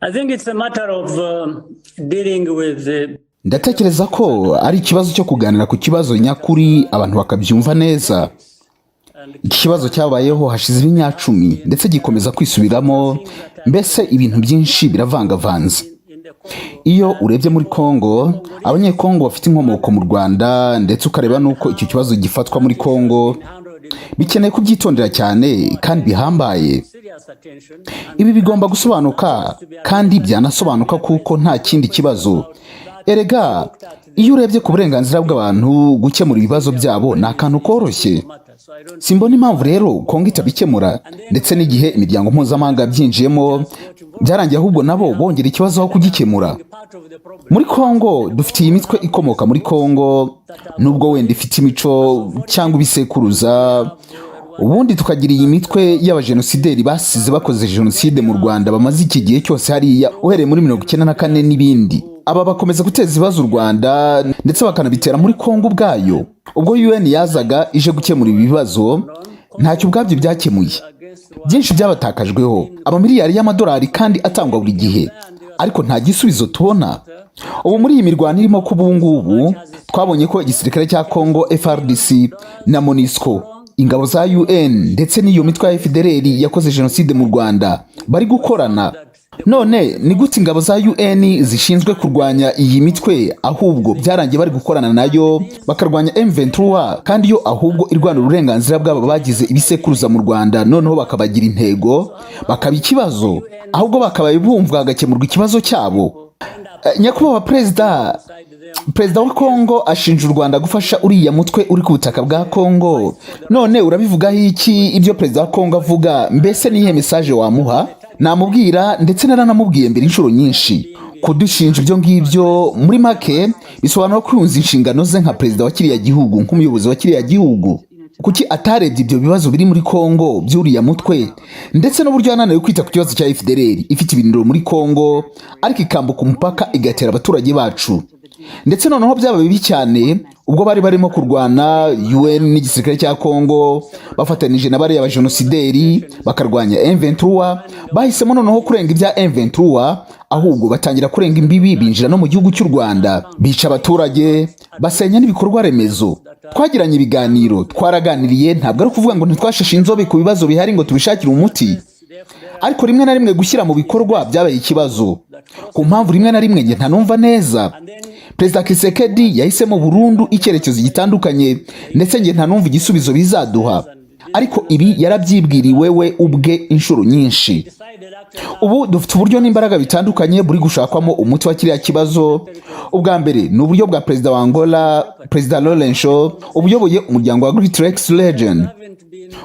I think it's a matter of dealing with the Ndatekereza ko ari ikibazo cyo kuganira ku kibazo nyakuri, abantu bakabyumva neza. Iki kibazo cyabayeho hashize ibinyacumi, ndetse gikomeza kwisubiramo. Mbese ibintu byinshi biravangavanze. Iyo urebye muri Kongo, Abanyekongo bafite inkomoko mu Rwanda, ndetse ukareba n'uko icyo kibazo gifatwa muri Kongo, bikeneye kubyitondera cyane kandi bihambaye. serious attention. Ibi bigomba gusobanuka kandi byanasobanuka, kuko nta kindi kibazo. Erega iyo urebye ku burenganzira bw'abantu, gukemura ibibazo byabo ni akantu koroshye. So I don't Simbona impamvu rero Kongo itabikemura, ndetse n'igihe imiryango mpuzamahanga yabyinjiyemo, byarangiye ahubwo nabo bongera ikibazo aho kugikemura. Part of the problem. Muri Kongo dufite iyi mitwe ikomoka muri Kongo, nubwo wenda ifite imico cyangwa ibisekuruza. Ubundi tukagira iyi mitwe y'abajenosideri basize bakoze jenoside mu Rwanda, bamaze iki gihe cyose hariya uhereye muri 94 n'ibindi. Aba bakomeza guteza ibibazo u Rwanda, ndetse bakanabitera muri Kongo ubwayo. Ubwo UN yazaga ije gukemura ibi bibazo, ntacyo ubwabyo byakemuye. Byinshi byabatakajweho, amamiliyari y'amadolari kandi atangwa buri gihe, ariko nta gisubizo tubona. Ubu muri iyi mirwano irimo kuba ubu ngubu, twabonye ko igisirikare cya Congo FARDC na MONUSCO, ingabo za UN, ndetse n'iyo mitwe ya FDLR yakoze jenoside mu Rwanda bari gukorana. None ni gute ingabo za UN zishinzwe kurwanya iyi mitwe ahubwo byarangiye bari gukorana nayo bakarwanya M23, kandi yo ahubwo irwanira uburenganzira bw'aba bagize ibisekuruza mu Rwanda, noneho bakabagira intego, bakaba ikibazo, ahubwo bakabaye bumvwa hagakemurwa ikibazo cyabo? Nyakubahwa perezida, perezida wa Kongo ashinja u Rwanda gufasha uriya mutwe uri ku butaka bwa Kongo. None urabivugaho iki ibyo perezida wa Kongo avuga? Mbese niyihe message wamuha? Namubwira, ndetse naranamubwiye mbere inshuro nyinshi, kudushinja ibyo ngibyo muri make bisobanura kwiyunza inshingano ze nka perezida wa kiriya gihugu, nk'umuyobozi wa kiriya gihugu. Kuki atarebye ibyo bibazo biri muri Kongo by'uriya mutwe, ndetse n'uburyo yananiwe kwita ku kibazo cya FDLR ifite ibirindiro muri Kongo, ariko ikambuka umupaka igatera abaturage bacu? Ndetse noneho byaba bibi cyane ubwo bari barimo kurwana, UN n'igisirikare cya Kongo bafatanije na bariya bajenosideri bakarwanya M23, bahisemo noneho kurenga ibya M23, ahubwo batangira kurenga imbibi, binjira no mu gihugu cy'u Rwanda, bica abaturage, basenya n'ibikorwa remezo. Twagiranye ibiganiro, twaraganiriye. Ntabwo ari ukuvuga ngo ntitwashashe inzobe ku bibazo bihari ngo tubishakire umuti, ariko rimwe na rimwe gushyira mu bikorwa byabaye ikibazo ku mpamvu rimwe na rimwe njye ntanumva neza. Perezida Tshisekedi yahisemo burundu icyerekezo gitandukanye, ndetse njye ntanumva igisubizo bizaduha, ariko ibi yarabyibwiriwe we ubwe inshuro nyinshi. Ubu dufite uburyo n'imbaraga bitandukanye buri gushakwamo umuti wa kiriya kibazo. Ubwa mbere ni uburyo bwa perezida wa Angola, Perezida Lourenço, ubuyoboye umuryango wa Great Lakes Region.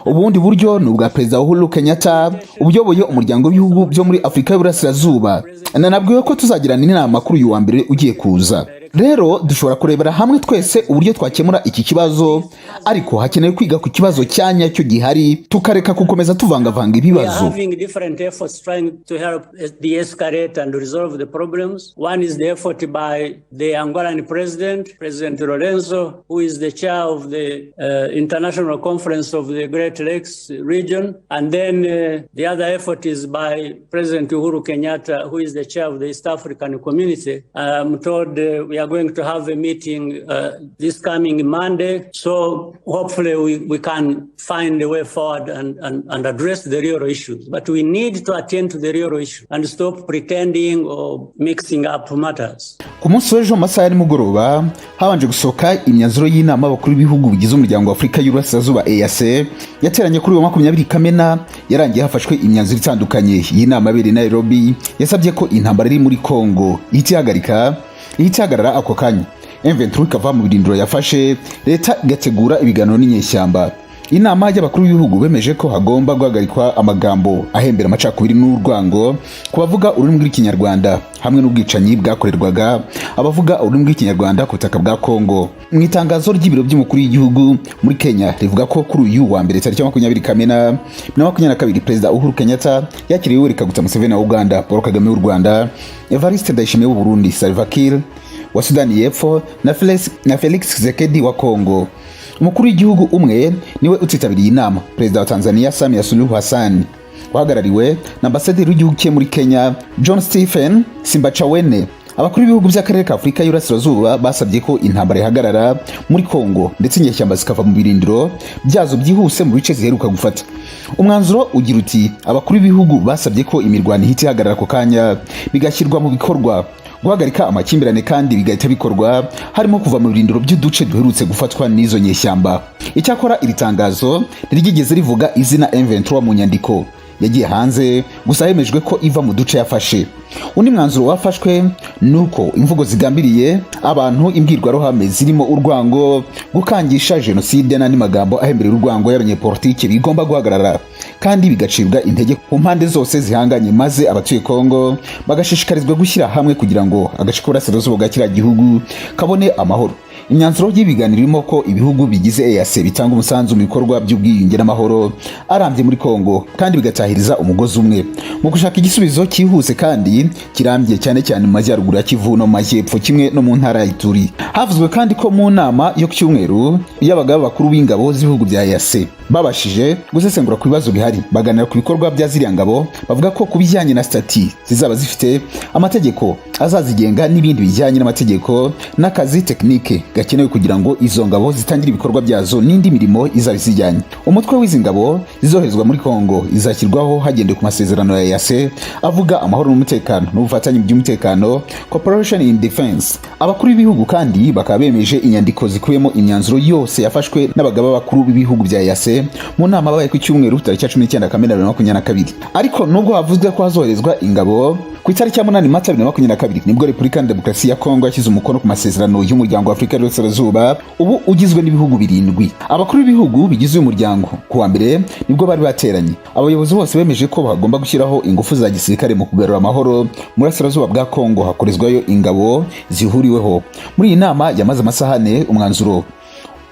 Ubundi buryo ni ubwa Perezida Uhuru Kenyatta, ubuyoboye umuryango w'ibihugu byo muri Afurika y'Uburasirazuba. Nanabwiwe ko tuzagirana inama kuri uyu wa mbere ugiye kuza. Rero dushobora kurebera hamwe twese uburyo twakemura iki kibazo, ariko hakenewe kwiga ku kibazo cya nyacyo gihari, tukareka gukomeza tuvangavanga We are ibibazo. having different efforts trying to help de-escalate and resolve the problems. One is the effort by the Angolan president, President Lourenço, who is the chair of the International Conference of the Great Lakes region. And then the other effort is by President Uhuru Kenyatta, who is the chair of the East African Community. I'm told we are going to have a meeting this coming Monday. So hopefully we can find a way forward and address the real issues. But we need to attend to the real issue and stop pretending or mixing up matters. Ku munsi w'ejo mu masaha ya nimugoroba, habanje gusohoka imyanzuro y'inama y'abakuru b'ibihugu bigize Umuryango wa Afurika y'Uburasirazuba, EAC, yateranye kuri uyu wa 20 Kamena. Yarangiye hafashwe imyanzuro itandukanye. Iyi nama yabereye i Nairobi yasabye ko intambara iri muri Kongo ihita ihagarika, ihita ihagarara ako kanya, M23 ikava mu birindiro yafashe, leta igategura ibiganiro n'inyeshyamba. Inama y'abakuru b'ibihugu bemeje ko hagomba guhagarikwa amagambo ahembera amacakubiri n'urwango ku bavuga ururimi rw'Ikinyarwanda, hamwe n'ubwicanyi bwakorerwaga abavuga ururimi rw'Ikinyarwanda ku butaka bwa Kongo. Mu itangazo ry'ibiro by'umukuru w'igihugu muri Kenya rivuga ko kuri uyu wa mbere tariki ya 20 Kamena 2022, Perezida Uhuru Kenyatta yakiriye Yoweri Kaguta Museveni wa Uganda, Paul Kagame w'u Rwanda, Evariste Ndayishimiye w'u Burundi, Salva Kiir wa Sudani y'Epfo na Felix Tshisekedi wa Kongo. Umukuru w'igihugu umwe niwe utitabiriye inama, Perezida wa Tanzania Samia Suluhu Hassan. Uhagarariwe na ambasaderi w'igihugu cye muri Kenya, John Stephen Simbachawene, abakuru b'ibihugu by'akarere ka Afurika y'Iburasirazuba basabye ko intambara ihagarara muri Kongo ndetse inyeshyamba zikava mu birindiro byazo byihuse mu bice ziheruka gufata. Umwanzuro ugira uti: "Abakuru b'ibihugu basabye ko imirwano ihita ihagarara ako kanya, bigashyirwa mu bikorwa guhagarika amakimbirane kandi bigahita bikorwa, harimo kuva mu birindiro by'uduce duherutse gufatwa n'izo nyeshyamba." Icyakora iri tangazo ntiryigeze rivuga izina M23 mu nyandiko yagiye hanze, gusa hemejwe ko iva mu duce yafashe. Undi mwanzuro wafashwe ni uko imvugo zigambiriye abantu, imbwirwaruhame zirimo urwango, gukangisha jenoside n'andi magambo ahemberera urwango y'abanyepolitiki bigomba guhagarara kandi bigacibwa intege ku mpande zose zihanganye, maze abatuye Kongo bagashishikarizwa gushyira hamwe kugira ngo agace k'uburasirazuba bwa kiriya gihugu kabone amahoro. Imyanzuro y'ibiganiro irimo ko ibihugu bigize EAC bitanga umusanzu mu bikorwa by'ubwiyunge n'amahoro arambye muri Kongo kandi bigatahiriza umugozi umwe mu gushaka igisubizo cyihuse kandi kirambye, cyane cyane mu majyaruguru ya Kivu no mu majyepfo kimwe no mu ntara ya Ituri. Havuzwe kandi ko mu nama yo ku cyumweru y'abagaba bakuru b'ingabo z'ibihugu bya EAC babashije gusesengura ku bibazo bihari, baganira ku bikorwa bya ziriya ngabo, bavuga ko ku bijyanye na statut zizaba zifite, amategeko azazigenga n'ibindi bijyanye n'amategeko n'akazi tekinike gakenewe kugira ngo izo ngabo zitangire ibikorwa byazo n'indi mirimo izaba izijyanye. Umutwe w'izi ngabo zizoherezwa muri Kongo izashyirwaho hagendewe ku masezerano ya EAC avuga amahoro n'umutekano n'ubufatanye mu by'umutekano, cooperation in defense. Abakuru b'ibihugu kandi bakaba bemeje inyandiko zikubiyemo imyanzuro yose yafashwe n'abagaba bakuru b'ibihugu bya EAC mu nama babaye ku cyumweru tariki ya 19 Kamena 2022. Ariko nubwo havuzwe ko hazoherezwa ingabo, ku itariki ya 8 Mata 2022 nibwo Repubulika ya Demokarasi ya Kongo yashyize umukono ku masezerano y'Umuryango wa Afurika y'Iburasirazuba ubu ugizwe n'ibihugu birindwi. Abakuru b'ibihugu bigize uyu muryango ku wa mbere nibwo bari bateranye. Abayobozi bose bemeje ko bagomba gushyiraho ingufu za gisirikare mu kugarura amahoro mu burasirazuba bwa Kongo, hakorezwayo ingabo zihuriweho. Muri iyi nama yamaze amasaha 4, umwanzuro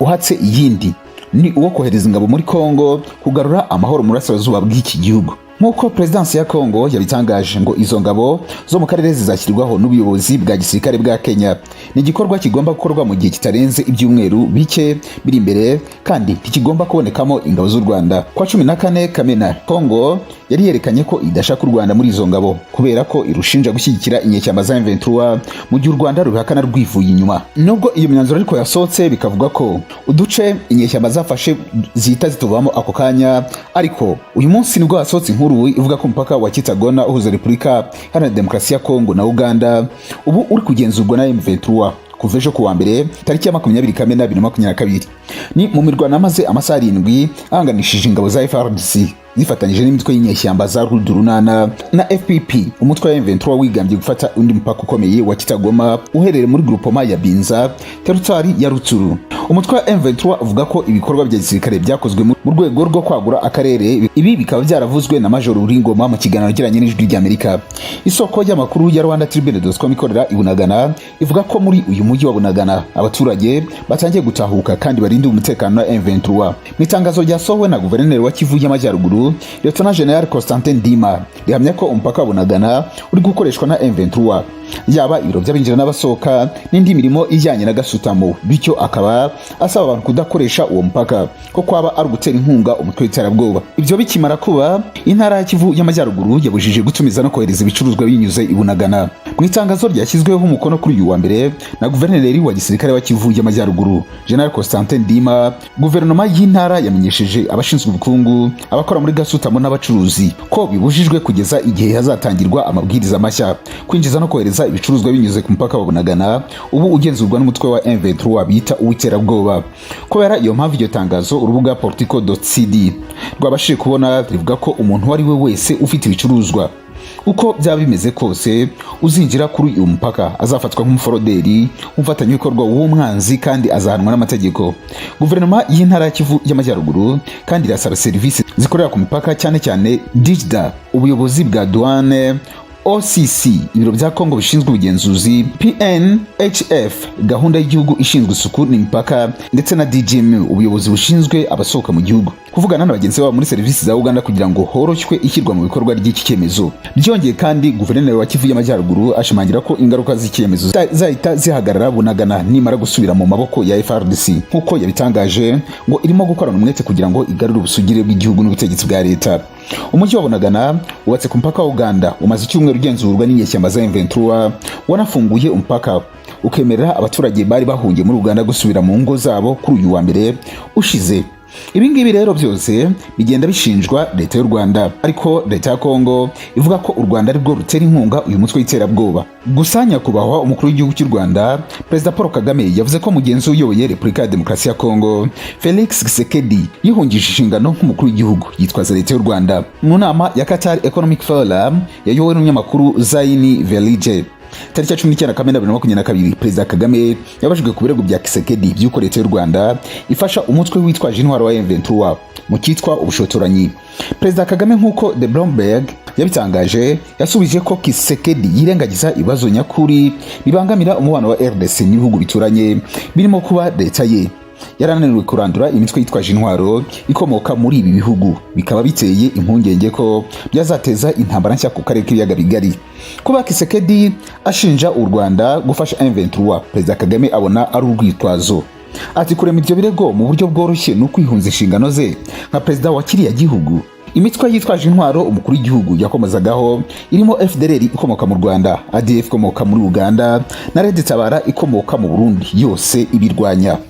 uhatse iyindi ni uwo kohereza ingabo muri Kongo kugarura amahoro mu burasirazuba bw'iki gihugu. Nk'uko perezidansi ya Kongo yabitangaje, ngo izo ngabo zo mu karere zizashyirwaho n'ubuyobozi bwa gisirikare bwa Kenya. Ni igikorwa kigomba gukorwa mu gihe kitarenze ibyumweru bike biri imbere kandi ntikigomba kubonekamo ingabo z'u Rwanda. Kwa 14 Kamena, Kongo yari yerekanye ko idashaka u Rwanda muri izo ngabo kubera ko irushinja gushyigikira inyeshyamba za M23, mu gihe u Rwanda rubihakana rwivuye inyuma. Nubwo iyo myanzuro ariko yasohotse bikavuga ko uduce inyeshyamba zafashe zihita zituvamo ako kanya, ariko uyu munsi nibwo hasohotse inkuru ivuga ko umupaka wa Kitagona uhuza Repubulika Iharanira Demokarasi ya Kongo na Uganda ubu uri kugenzurwa na M23 kuva ejo kuwa mbere tariki ya 20 Kamena 2022. Ni mu mirwano yamaze amasaha 7 ahanganishije ingabo za FARDC zifatanyije n'imitwe y'inyeshyamba za Rudurunana na FPP. Umutwe wa M23 wigambye gufata undi mupaka ukomeye wa Kitagoma uherereye muri groupement ya Binza, teritwari ya Rutsuru. Umutwe wa M23 uvuga ko ibikorwa bya gisirikare byakozwe mu rwego rwo kwagura akarere. Ibi bikaba byaravuzwe na Major Uringoma mu kiganiro yagiranye n'Ijwi ry'Amerika. Isoko y'amakuru ya Rwanda Tribune.com ikorera i Bunagana ivuga ko muri uyu mujyi wa Bunagana abaturage batangiye gutahuka kandi barinda umutekano wa M23. Mu itangazo ryasohowe na guverineri wa Kivu y'Amajyaruguru, Lieutenant General Constantin Ndima, rihamya ko umupaka wa Bunagana uri gukoreshwa na M23, yaba ibiro by'abinjira n'abasohoka n'indi mirimo ijyanye na gasutamo, bityo akaba asaba abantu kudakoresha uwo mupaka ko kwaba ari ugutera inkunga umutwe w'iterabwoba. Ibyo bikimara kuba, intara ya Kivu y'Amajyaruguru yabujije gutumiza no kohereza ibicuruzwa binyuze i Bunagana. Mu itangazo ryashyizweho umukono kuri uyu wa mbere na guverineri wa gisirikare wa Kivu y'Amajyaruguru, General Constantin Ndima, guverinoma y'intara yamenyesheje abashinzwe ubukungu, abakora muri gasutamo n'abacuruzi ko bibujijwe kugeza igihe hazatangirwa amabwiriza mashya kwinjiza no kohereza ibicuruzwa binyuze ku mupaka wa Bunagana ubu ugenzurwa n'umutwe wa M23 bita uw'iterabwoba. Kubera iyo mpamvu, iryo tangazo urubuga politico.cd rwabashije kubona rivuga ko umuntu uwo ari we wese ufite ibicuruzwa, uko byaba bimeze kose, uzinjira kuri uyu mupaka azafatwa nk'umuforoderi, umufatanyabikorwa w'umwanzi kandi azahanwa n'amategeko. Guverinoma y'intara ya Kivu y'Amajyaruguru kandi irasaba serivisi zikorera ku mipaka, cyane cyane DIGDA, ubuyobozi bwa douane, OCC, ibiro bya Kongo bishinzwe ubugenzuzi, PNHF, gahunda y'igihugu ishinzwe isuku n'imipaka, ndetse na DGM, ubuyobozi bushinzwe abasohoka mu gihugu, kuvugana na bagenzi babo muri serivisi za Uganda kugira ngo horoshywe ishyirwa mu bikorwa ry'iki cyemezo. Byongeye kandi, guverineri wa Kivu y'Amajyaruguru ashimangira ko ingaruka z'icyemezo zahita zihagarara Bunagana nimara gusubira mu maboko ya FARDC. Nk'uko yabitangaje, ngo irimo gukorana umwete kugira ngo igarure ubusugire bw'igihugu n'ubutegetsi bwa leta. Umujyi wa Bunagana wubatse ku mupaka wa Uganda umaze icyumweru ugenzurwa n'inyeshyamba za M23, wanafunguye umupaka ukemerera abaturage bari bahungiye muri Uganda gusubira mu ngo zabo kuri uyu wa mbere ushize. Ibi ngibi rero byose bigenda bishinjwa leta y'u Rwanda, ariko leta ya Kongo ivuga ko u Rwanda arirwo rutera inkunga uyu mutwe w'iterabwoba. Gusa nyakubahwa umukuru w'igihugu cy'u Rwanda, Perezida Paul Kagame, yavuze ko mugenzi uyoboye Repubulika ya Demokarasi ya Kongo, Felix Tshisekedi, yihungije inshingano nk'umukuru w'igihugu yitwaza leta y'u Rwanda mu nama ya Qatar Economic Forum yayobowe n'umunyamakuru Zaini Velije tariki ya 19 Kamena 2022. Perezida Kagame yabajijwe ku birego bya Tshisekedi by'uko leta y'u Rwanda ifasha umutwe witwaje intwaro wa M23 mu cyitwa ubushotoranyi. Perezida Kagame, nk'uko The Bloomberg yabitangaje, yasubije ko Tshisekedi yirengagiza ibibazo nyakuri bibangamira umubano wa RDC n'ibihugu bituranye, birimo kuba leta ye yarananiwe kurandura imitwe yitwaje intwaro ikomoka muri ibi bihugu, bikaba biteye impungenge ko byazateza intambara nshya ku karere k'ibiyaga bigari. Kuba Tshisekedi ashinja u Rwanda gufasha M23, Perezida Kagame abona ari urwitwazo. Ati: "Kurema ibyo birego mu buryo bworoshye ni ukwihunza inshingano ze nka perezida wa kiriya gihugu." Imitwe yitwaje intwaro umukuru w'igihugu yakomezagaho irimo FDLR ikomoka mu Rwanda, ADF ikomoka muri Uganda na Red Tabara ikomoka mu Burundi, yose ibirwanya.